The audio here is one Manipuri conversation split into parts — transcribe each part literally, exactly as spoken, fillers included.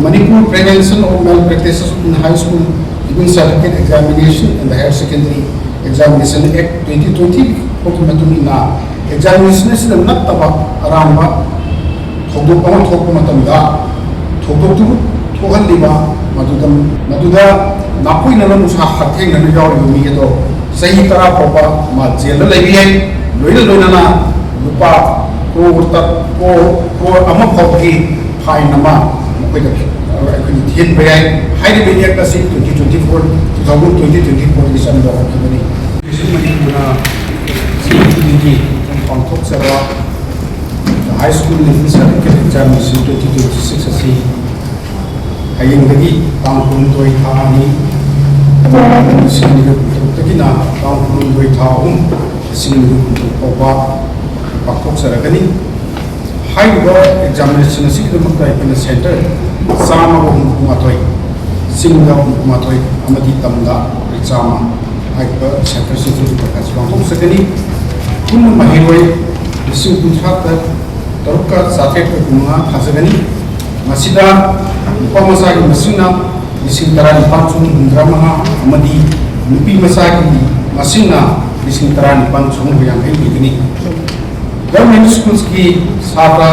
Manipur Prevention of Malpractices in High School Giving Certificate Examination and Higher Secondary Examination Act twenty twenty ꯐꯥꯎꯒꯤ ꯃꯇꯨꯡ ꯏꯟꯅ examination ꯑꯁꯤꯗ ꯅꯠꯇꯕ ꯑꯔꯥꯟꯕ ꯊꯧꯗꯣꯛ ꯑꯃ ꯊꯣꯛꯄ ꯃꯇꯝꯗ ꯊꯧꯗꯣꯛꯇꯨ ꯊꯣꯛꯍꯜꯂꯤꯕ ꯃꯗꯨꯗ ꯃꯗꯨꯗ ꯅꯥꯀꯣꯏꯅꯅ ꯅꯨꯡꯁꯥ ꯍꯛꯊꯦꯡꯅꯅ ꯌꯥꯎꯔꯤꯕ ꯃꯤ ꯑꯗꯣ ꯆꯍꯤ ꯇꯔꯥ ꯐꯥꯎꯕ ꯃꯥ ꯖꯦꯜꯗ ꯂꯩꯕ ꯌꯥꯏ꯫ ꯂꯣꯏꯅ ꯂꯣꯏꯅꯅ ꯂꯨꯄꯥ ꯀ꯭ꯔꯣꯔ ꯇ-, ꯀ꯭ꯔꯣꯔ, ꯀ꯭ꯔꯣꯔ ꯑꯃ ꯐꯥꯎꯕꯒꯤ fine ꯑꯃ ꯃꯈꯣꯏꯗ ꯑꯩꯈꯣꯏꯅ ꯊꯤꯍꯟꯕ ꯌꯥꯏ꯫ ꯍꯥꯏꯔꯤꯕ act ꯑꯁꯤ twenty twenty four, two thousand twenty, twenty fourꯒꯤ ꯆꯟꯕ ꯍꯧꯈꯤꯕꯅꯤ꯫ ꯃꯅꯤꯄꯨꯔꯅ ꯁꯤ ꯄꯥꯡꯊꯣꯛꯆꯕ High School Leaving Certificate Examination twenty twenty six ꯑꯁꯤ ꯍꯌꯦꯡꯗꯒꯤ ꯇꯥꯡ ꯀꯨꯟꯍꯨꯝꯗꯣꯏ ꯊꯥ ꯑꯅꯤ, ꯂꯤꯁꯤꯡ ꯑꯅꯤꯒ ꯀꯨꯟꯇꯔꯨꯛꯇꯒꯤꯅ ꯇꯥꯡ ꯀꯨꯟꯍꯨꯝꯗꯣꯏ ꯊꯥ ꯑꯍꯨꯝ, ꯂꯤꯁꯤꯡ ꯑꯅꯤꯒ ꯀꯨꯟꯇꯔꯨꯛ ꯐꯥꯎꯕ ꯄꯥꯡꯊꯣꯛꯆꯔꯒꯅꯤ꯫ ꯍꯥꯏꯔꯤꯕ examination ꯑꯁꯤꯒꯤꯗꯃꯛꯇ ꯑꯩꯈꯣꯏꯅ center ꯆꯥꯝꯃꯒ ꯍꯨꯝꯐꯨ ꯃꯥꯊꯣꯏ, ꯆꯤꯡꯗ ꯍꯨꯝꯐꯨ ꯃꯥꯊꯣꯏ ꯑꯃꯗꯤ ꯇꯝꯗ ꯑꯩꯈꯣꯏ ꯆꯥꯝꯃ, ꯍꯥꯏꯔꯤꯕ center ꯁꯤꯡꯁꯤꯒꯤ ꯄꯥꯡꯊꯣꯛꯆꯒꯅꯤ꯫ ꯄꯨꯟꯅ ꯃꯍꯩꯔꯣꯏ ꯂꯤꯁꯤꯡ ꯀꯨꯟꯊ꯭ꯔꯥ ꯇꯔꯨꯛꯀ ꯆꯥꯇ꯭ꯔꯦꯠꯀ ꯀꯨꯟꯃꯉꯥ ꯊꯥꯖꯒꯅꯤ꯫ ꯃꯁꯤꯗ ꯅꯨꯄꯥ ꯃꯆꯥꯒꯤ ꯃꯁꯤꯡꯅ ꯂꯤꯁꯤꯡ ꯇꯔꯥꯅꯤꯄꯥꯜ ꯆꯍꯨꯝ ꯍꯨꯝꯗ꯭ꯔꯥ ꯃꯉꯥ ꯑꯃꯗꯤ ꯅꯨꯄꯤ ꯃꯆꯥꯒꯤ ꯃꯁꯤꯡꯅ ꯂꯤꯁꯤꯡ ꯇꯔꯥꯅꯤꯄꯥꯜ ꯆꯍꯨꯝꯒ ꯌꯥꯡꯈꯩ ꯑꯣꯏꯒꯅꯤ꯫ Government schools ꯀꯤ ꯁꯥꯇ꯭ꯔ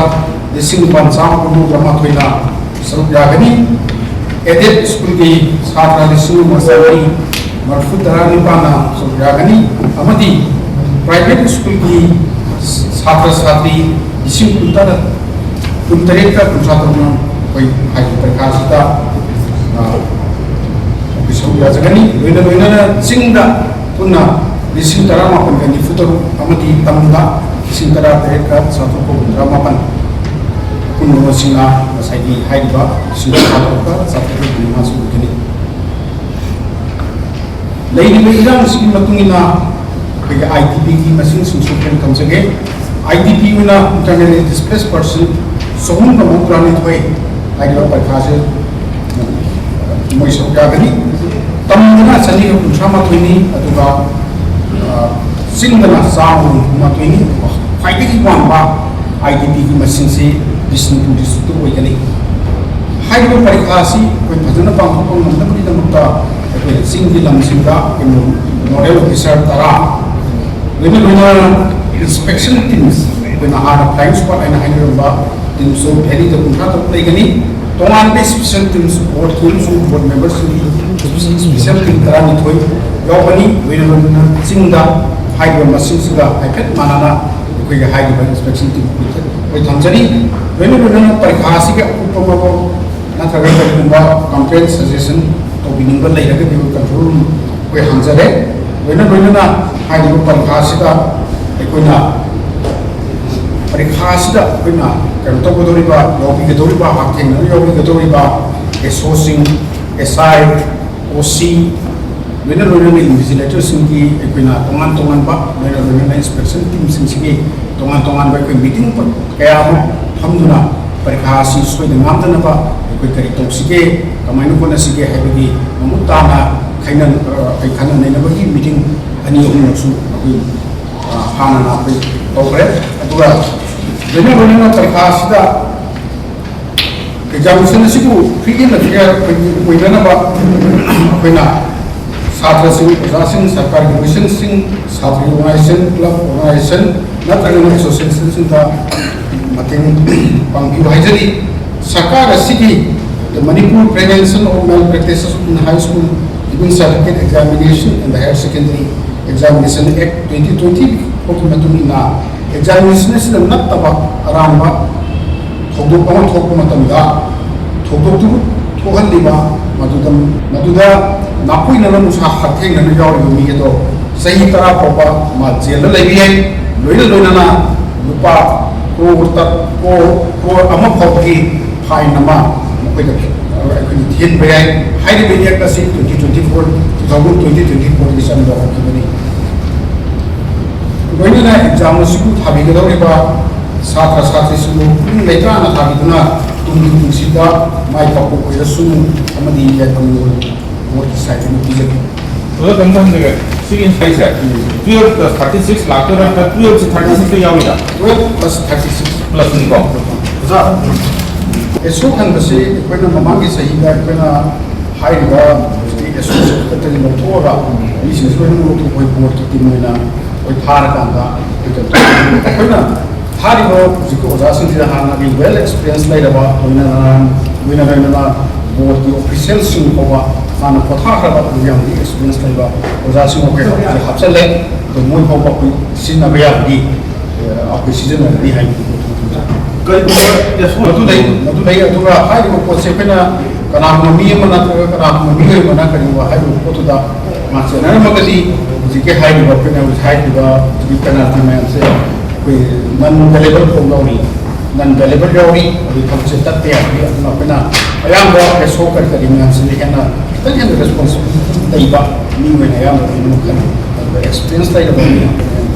ꯂꯤꯁꯤꯡ ꯅꯤꯄꯥꯜ ꯆꯥꯝꯃꯒ ꯃꯧꯗ꯭ꯔꯥ ꯃꯥꯊꯣꯏꯅ ꯁꯔꯨꯛ ꯌꯥꯒꯅꯤ꯫ Aided school ꯀꯤ ꯁꯥꯇ꯭ꯔ ꯂꯤꯁꯤꯡ ꯑꯃ ꯆꯥꯝꯃꯔꯤ ꯃꯔꯤꯐꯨ ꯇꯔꯥ ꯅꯤꯄꯥꯜꯅ ꯁꯔꯨꯛ ꯌꯥꯒꯅꯤ ꯑꯃꯗꯤ private school ꯀꯤ ꯁꯥꯇ꯭ꯔ ꯁꯥꯇ꯭ꯔꯤ ꯂꯤꯁꯤꯡ ꯀꯨꯟꯇꯔꯦꯠ, ꯀꯨꯟꯇꯔꯦꯠꯀ ꯀꯨꯟꯊ꯭ꯔꯥ ꯇꯔꯨꯛꯅ ꯑꯩꯈꯣꯏ ꯍꯥꯏꯔꯤꯕ ꯄꯔꯤꯈꯥꯁꯤꯗ, ꯑ, ꯑꯩꯈꯣꯏ ꯁꯔꯨꯛ ꯌꯥꯖꯒꯅꯤ꯫ ꯂꯣꯏꯅ ꯂꯣꯏꯅꯅ ꯆꯤꯡꯗ ꯄꯨꯟꯅ ꯂꯤꯁꯤꯡ ꯇꯔꯥꯃꯥꯄꯜꯒ ꯅꯤꯐꯨ ꯇꯔꯨꯛ ꯑꯃꯗꯤ ꯇꯝꯗ ꯂꯤꯁꯤꯡ ꯇꯔꯥꯇꯔꯦꯠꯀ ꯆꯥꯇ꯭ꯔꯨꯛꯀ ꯍꯨꯝꯗ꯭ꯥ ꯃꯥꯄꯜ꯫ ꯑꯄꯨꯟꯕ ꯃꯁꯤꯡꯅ ꯉꯁꯥꯏꯒꯤ ꯍꯥꯏꯔꯤꯕ ꯂꯤꯁꯤꯡ ꯇꯔꯥꯇꯔꯨꯛꯀ ꯆꯥꯇ꯭ꯔꯨꯛꯀ ꯍꯨꯝꯗ꯭ꯥ ꯃꯉꯥ ꯁꯨꯔꯛꯀꯅꯤ꯫ ꯂꯩꯔꯤꯕ ꯏꯔꯥꯡꯁꯤꯒꯤ ꯃꯇꯨꯡ ꯏꯟꯅ ꯑꯩꯈꯣꯏꯒꯤ IDP ꯒꯤ ꯃꯁꯤꯡꯁꯤꯡꯁꯨ ꯑꯩꯈꯣꯏꯅ ꯊꯝꯖꯒꯦ꯫ IDP ꯑꯣꯏꯅ internally displaced person ꯆꯍꯨꯝꯒ ꯃꯧꯗ꯭ꯔꯥꯅꯤꯊꯣꯏ ꯍꯥꯏꯔꯤꯕ ꯄꯔꯤꯈꯥꯁꯦ ꯃꯣꯏ ꯁꯔꯨꯛ ꯌꯥꯒꯅꯤ꯫ ꯇꯝꯗꯅ ꯆꯅꯤꯒ ꯀꯨꯟꯊ꯭ꯔꯥ ꯃꯥꯊꯣꯏꯅꯤ, ꯑꯗꯨꯒ, ꯑ, ꯆꯤꯡꯗꯅ ꯆꯥꯝꯃ ꯍꯨꯝꯐꯨ ꯃꯥꯊꯣꯏꯅꯤ, ꯑꯗꯨꯒ ꯈ꯭ꯋꯥꯏꯗꯒꯤ ꯋꯥꯡꯕ IDP ꯒꯤ ꯃꯁꯤꯡꯁꯤ ꯕꯤꯁꯅꯨꯄꯨꯔ district ꯇ ꯑꯣꯏꯒꯅꯤ꯫ ꯍꯥꯏꯔꯤꯕ ꯄꯔꯤꯈꯥ ꯑꯁꯤ ꯑꯩꯈꯣꯏ ꯐꯖꯅ ꯄꯥꯡꯊꯣꯛꯄ ꯉꯝꯅꯕꯒꯤꯗꯃꯛꯇ ꯑꯩꯈꯣꯏꯅ ꯆꯤꯡꯒꯤ ꯂꯝꯁꯤꯡꯗ ꯑꯩꯈꯣꯏꯅ ꯅꯣꯗꯦꯜ ꯑꯣꯐꯤꯁꯥꯔ ꯇꯔꯥ, ꯂꯣꯏꯅ ꯂꯣꯏꯅꯅ ꯏꯟꯁꯄꯦꯛꯁꯟ ꯇꯤꯝꯁ, ꯑꯩꯈꯣꯏꯅ ꯍꯥꯟꯅ ꯐ꯭ꯂꯥꯏꯡ ꯁ꯭ꯀ꯭ꯋꯥꯗ ꯍꯥꯏꯅ ꯍꯥꯏꯅꯔꯝꯕ ꯇꯤꯝꯁꯨ ꯚꯦꯂꯤꯗ ꯀꯨꯟꯊ꯭ꯔꯥ ꯇꯔꯨꯛ ꯂꯩꯒꯅꯤ꯫ ꯇꯣꯉꯥꯟꯕ ꯏꯁꯄꯤꯁꯦꯜ ꯇꯤꯝꯁꯨ ꯕꯣꯔꯗꯀꯤ ꯑꯃꯁꯨꯡ ꯕꯣꯔꯗ ꯃꯦꯝꯕꯔꯁꯤꯡꯒꯤ ꯏꯁꯄꯤꯁꯦꯜ ꯇꯤꯝ ꯇꯔꯥꯅꯤꯊꯣꯏ ꯌꯥꯎꯒꯅꯤ꯫ ꯂꯣꯏꯅ ꯂꯣꯏꯅꯅ ꯆꯤꯡꯗ ꯍꯥꯏꯔꯤꯕ ꯃꯁꯤꯡꯁꯤꯒ ꯍꯥꯏꯐꯦꯠ ꯃꯥꯟꯅꯅ ꯑꯩꯈꯣꯏꯒꯤ ꯍꯥꯏꯔꯤꯕ ꯏꯟꯁꯄꯦꯛꯁꯟ ꯇꯤꯝ ꯑꯩꯈꯣꯏ ꯊꯝꯖꯔꯤ꯫ ꯂꯣꯏꯅ ꯂꯣꯏꯅꯅ ꯄꯔꯤꯈꯥ ꯑꯁꯤꯒꯤ ꯑꯀꯨꯞꯄ ꯃꯔꯣꯜ ꯅꯠꯇ꯭ꯔꯒ ꯀꯔꯤꯒꯨꯝꯕ ꯀꯝꯄ꯭ꯂꯦꯟ ꯁꯖꯦꯁꯟ ꯇꯧꯕꯤꯅꯤꯡꯕ ꯂꯩꯔꯒꯗꯤ ꯑꯩꯈꯣꯏ ꯀꯟꯇ꯭ꯔꯣꯜ ꯔꯨꯝ ꯑꯩꯈꯣꯏ ꯍꯥꯡꯖꯔꯦ꯫ ꯂꯣꯏꯅ ꯂꯣꯏꯅꯅ ꯍꯥꯏꯔꯤꯕ ꯄꯔꯤꯈꯥ ꯑꯁꯤꯗ ꯑꯩꯈꯣꯏꯅ ꯄꯔꯤꯈꯥ ꯑꯁꯤꯗ ꯑꯩꯈꯣꯏꯅ ꯀꯩꯅꯣ ꯇꯧꯒꯗꯧꯔꯤꯕ, ꯌꯥꯎꯕꯤꯒꯗꯧꯔꯤꯕ, ꯍꯛꯊꯦꯡꯅꯅ ꯌꯥꯎꯕꯤꯒꯗꯧꯔꯤꯕ ꯑꯦꯁ ꯑꯣꯁꯤꯡ, ꯑꯦꯁ ꯑꯥꯏ, ꯑꯣ ꯁꯤ, ꯂꯣꯏꯅ ꯂꯣꯏꯅꯅ ꯏꯟꯚꯤꯖꯤꯂꯦꯇꯔꯁꯤꯡꯒꯤ ꯑꯩꯈꯣꯏꯅ ꯇꯣꯉꯥꯟ ꯇꯣꯉꯥꯟꯕ, ꯂꯣꯏꯅ ꯂꯣꯏꯅꯅ ꯏꯟꯁꯄꯦꯛꯁꯟ ꯇꯤꯝꯁꯤꯡꯁꯤꯒꯤ ꯇꯣꯉꯥꯟ ꯇꯣꯉꯥꯟꯕ ꯑꯩꯈꯣꯏ ꯃꯤꯇꯤꯡ ꯀꯌꯥ ꯑꯃ ꯐꯝꯗꯨꯅ ꯄꯔꯤꯈꯥ ꯑꯁꯤ ꯁꯣꯏꯗ ꯉꯥꯝꯗꯅꯕ ꯑꯩꯈꯣꯏ ꯀꯔꯤ ꯇꯧꯁꯤꯒꯦ, ꯀꯃꯥꯏꯅ ꯍꯣꯠꯅꯁꯤꯒꯦ ꯍꯥꯏꯕꯒꯤ ꯃꯃꯨꯠ ꯇꯥꯅ ꯈꯟꯅ-, ꯑꯩꯈꯣꯏ ꯈꯟꯅ ꯅꯩꯅꯕꯒꯤ ꯃꯤꯇꯤꯡ ꯑꯅꯤ ꯑꯍꯨꯝꯂꯛꯁꯨ ꯑꯩꯈꯣꯏ, ꯑ, ꯍꯥꯟꯅꯅ ꯑꯩꯈꯣꯏ ꯇꯧꯈ꯭ꯔꯦ꯫ ꯑꯗꯨꯒ ꯂꯣꯏꯅ ꯂꯣꯏꯅꯅ ꯄꯔꯤꯈꯥ ꯑꯁꯤꯗ ꯑꯦꯛꯖꯥꯃꯤꯅꯦꯁꯟ ꯑꯁꯤꯕꯨ ꯐ꯭ꯔꯤ ꯑꯦꯟ ꯐꯤꯌꯔ ꯑꯩꯈꯣꯏꯒꯤ ꯑꯣꯏꯅꯅꯕ ꯑꯩꯈꯣꯏꯅ ꯁꯥꯇ꯭ꯔꯁꯤꯡ, ꯑꯣꯖꯥꯁꯤꯡ, ꯁꯔꯀꯥꯔꯒꯤ ꯃꯤꯁꯟꯁꯤꯡ, ꯁꯥꯇ꯭ꯔꯒꯤ ꯑꯣꯔꯒꯅꯥꯏꯖꯦꯁꯟ, ꯀ꯭ꯂꯕ ꯑꯣꯔꯒꯅꯥꯏꯖꯦꯁꯟ ꯅꯠꯇ꯭ꯔꯒꯅ ꯑꯦꯁꯣꯁꯤꯌꯦꯁꯟꯁꯤꯡꯗ ꯃꯇꯦꯡ ꯄꯥꯡꯕꯤꯌꯨ ꯍꯥꯏꯖꯔꯤ꯫ ꯁꯔꯀꯥꯔ ꯑꯁꯤꯒꯤ The Manipur Prevention of Malpractices in High School Giving Certificate Examination and the Higher Secondary Examination Act twenty twenty fourꯒꯤ ꯃꯇꯨꯡ ꯏꯟꯅ ꯑꯦꯛꯖꯥꯃꯤꯅꯦꯁꯟ ꯑꯁꯤꯗ ꯅꯠꯇꯕ ꯑꯔꯥꯟꯕ ꯊꯧꯗꯣꯛ ꯑꯃ ꯊꯣꯛꯄ ꯃꯇꯝꯗ ꯊꯧꯗꯣꯛꯇꯨ ꯊꯣꯛꯍꯜꯂꯤꯕ ꯃꯗꯨꯗ, ꯃꯗꯨꯗ ꯅꯥꯀꯣꯏꯅꯅ ꯅꯨꯡꯁꯥ ꯍꯛꯊꯦꯡꯅꯅ ꯌꯥꯎꯔꯤꯕ ꯃꯤ ꯑꯗꯣ ꯆꯍꯤ ꯇꯔꯥ ꯐꯥꯎꯕ ꯃꯥ ꯖꯦꯜꯗ ꯂꯩꯕ ꯌꯥꯏ꯫ ꯂꯣꯏꯅ ꯂꯣꯏꯅꯅ ꯂꯨꯄꯥ ꯀ꯭ꯔꯣꯔ ꯇ-, ꯀ꯭ꯔꯣꯔ, ꯀ꯭ꯔꯣꯔ ꯑꯃ ꯐꯥꯎꯕꯒꯤ ꯐꯥꯏꯟ ꯑꯃ ꯃꯈꯣꯏꯗ ꯑꯩꯈꯣꯏꯅ ꯊꯤꯍꯟꯕ ꯌꯥꯏ꯫ ꯍꯥꯏꯔꯤꯕ ꯑꯦꯛ ꯑꯁꯤ twenty twenty four, two thousand twenty twenty fourꯒꯤ ꯆꯟꯕ ꯍꯧꯈꯤꯕꯅꯤ꯫ ꯂꯣꯏꯅꯅ ꯑꯦꯛꯖꯥꯝ ꯑꯁꯤꯕꯨ ꯊꯥꯕꯤꯒꯗꯧꯔꯤꯕ ꯁꯥꯇ꯭ꯔ ꯁꯥꯇ꯭ꯔꯤꯁꯤꯡꯕꯨ ꯄꯨꯛꯅꯤꯡ ꯂꯩꯇꯥꯅ ꯊꯥꯕꯤꯗꯨꯅ ꯇꯨꯡꯒꯤ ꯄꯨꯟꯁꯤꯗ ꯃꯥꯏ ꯄꯥꯛꯄ ꯑꯣꯏꯔꯁꯅꯨ ꯑꯃꯗꯤ ꯌꯥꯏꯐꯅ ꯃꯣꯠꯀꯤ ꯁꯥꯏꯠ ꯑꯃ ꯄꯤꯖꯒꯦ꯫ ꯑꯣꯖꯥ, ꯀꯩꯅꯣꯝꯇ ꯍꯪꯖꯒꯦ꯫ ꯁꯤꯒꯤ ꯏꯟꯁꯥꯏꯠꯁꯦ ꯎꯝ꯫ Twelve plus thirty six ꯂꯥꯛꯇꯣꯏꯔꯥ ꯅꯠꯇ꯭ꯔꯒ twelve ꯁꯤ thirty six ꯇ ꯌꯥꯎꯔꯤꯔꯥ? Twelve plus thirty six꯫ Plus ꯅꯤꯀꯣ꯫ ꯑꯣꯖꯥ, ꯑꯦꯁꯣ ꯍꯟꯕꯁꯤ ꯑꯩꯈꯣꯏꯅ ꯃꯃꯥꯡꯒꯤ ꯆꯍꯤꯗ ꯑꯩꯈꯣꯏꯅ ꯍꯥꯏꯔꯤꯕ ꯍꯧꯖꯤꯛꯀꯤ ꯑꯦꯁꯣꯁꯤ ꯈꯛꯇꯗꯤ ꯂꯧꯊꯣꯛꯑꯒ ꯃꯤꯁꯤꯡꯁꯤ ꯂꯣꯏꯅꯃꯛ ꯂꯧꯊꯣꯛꯄ, ꯑꯩꯈꯣꯏ ꯕꯣꯔꯗꯀꯤ ꯇꯤꯝ ꯑꯣꯏꯅ ꯑꯩꯈꯣꯏ ꯊꯥꯔꯀꯥꯟꯗ ꯑꯩꯈꯣꯏ ꯀꯩꯅꯣ ꯇꯧꯕ꯫ ꯑꯩꯈꯣꯏꯅ ꯊꯥꯔꯤꯕ ꯍꯧꯖꯤꯛꯀꯤ ꯑꯣꯖꯥꯁꯤꯡꯁꯤꯗ ꯍꯥꯟꯅꯒꯤ ꯋꯦꯜ ꯑꯦꯛꯁꯄꯤꯔꯤꯌꯦꯟꯁ ꯂꯩꯔꯕ, ꯂꯣꯏꯅꯅ ꯂꯣꯏꯅ ꯂꯣꯏꯅꯅ ꯕꯣꯔꯗꯀꯤ ꯑꯣꯐꯤꯁꯤꯌꯦꯜꯁꯤꯡ ꯐꯥꯎꯕ ꯍꯥꯟꯅ ꯄꯣꯊꯥꯈ꯭ꯔꯕ ꯑꯗꯨ ꯌꯥꯝꯅ ꯑꯦꯛꯁꯄꯤꯔꯤꯌꯦꯟꯁ ꯂꯩꯕ ꯑꯣꯖꯥꯁꯤꯡ ꯑꯩꯈꯣꯏ ꯍꯧꯖꯤꯛ ꯍꯥꯞꯆꯜꯂꯦ꯫ ꯑꯗꯣ ꯃꯣꯏ ꯐꯥꯎꯕ ꯑꯩꯈꯣꯏ ꯁꯤꯖꯤꯟꯅꯕ ꯌꯥꯕꯒꯤ ꯑꯩꯈꯣꯏ ꯁꯤꯖꯤꯟꯅꯔꯅꯤ ꯍꯥꯏꯕꯗꯨ ꯊꯝꯖꯔꯤ꯫ ꯀꯔꯤꯒꯨꯝꯕ ꯑꯦꯁꯣ ꯃꯗꯨ ꯂꯩ, ꯃꯗꯨ ꯂꯩ꯫ ꯑꯗꯨꯒ ꯍꯥꯏꯔꯤꯕ ꯄꯣꯠꯁꯦ ꯑꯩꯈꯣꯏꯅ ꯀꯅꯥꯒꯨꯝꯕ ꯃꯤ ꯑꯃ ꯅꯠꯇ꯭ꯔꯒ ꯀꯅꯥꯒꯨꯝꯕ ꯃꯤꯑꯣꯏ ꯑꯃꯅ ꯀꯔꯤꯒꯨꯝꯕ ꯍꯥꯏꯔꯤꯕ ꯄꯣꯠꯇꯨꯗ ꯃꯥ ꯆꯦꯟꯅꯔꯝꯃꯒꯗꯤ ꯍꯧꯖꯤꯛꯀꯤ ꯍꯥꯏꯔꯤꯕ, ꯑꯩꯈꯣꯏꯅ ꯍꯧꯖꯤꯛ ꯍꯥꯏꯔꯤꯕ ꯍꯧꯖꯤꯛꯀꯤ ꯄꯦꯅꯥꯜꯇꯤ ꯃꯌꯥꯝꯁꯦ ꯑꯩꯈꯣꯏ ꯅꯟ ꯚꯦꯂꯦꯕꯜ ꯐꯥꯎ ꯌꯥꯎꯔꯤ, ꯅꯟ ꯚꯦꯂꯦꯕꯜ ꯌꯥꯎꯔꯤ꯫ ꯑꯗꯨ ꯊꯕꯛꯁꯦ ꯇꯠꯄ ꯌꯥꯗ꯭ꯔꯤ꯫ ꯑꯗꯨꯅ ꯑꯩꯈꯣꯏꯅ ꯑꯌꯥꯝꯕ ꯑꯦꯁꯣ ꯀꯔꯤ ꯀꯔꯤ ꯃꯌꯥꯝꯁꯤꯗ ꯍꯦꯟꯅ ꯈꯤꯇꯪ ꯍꯦꯟꯅ ꯔꯦꯁꯄꯣꯟꯁꯤꯕꯤꯂꯤꯇꯤ ꯂꯩꯕ ꯃꯤ ꯑꯣꯏꯅ ꯑꯌꯥꯝꯕ ꯂꯣꯏꯅꯃꯛ ꯈꯜꯂꯤ꯫ ꯑꯗꯨꯒ ꯑꯦꯛꯁꯄꯤꯔꯤꯌꯦꯟꯁ ꯂꯩꯔꯕ ꯃꯤ ꯑꯩꯈꯣꯏꯅ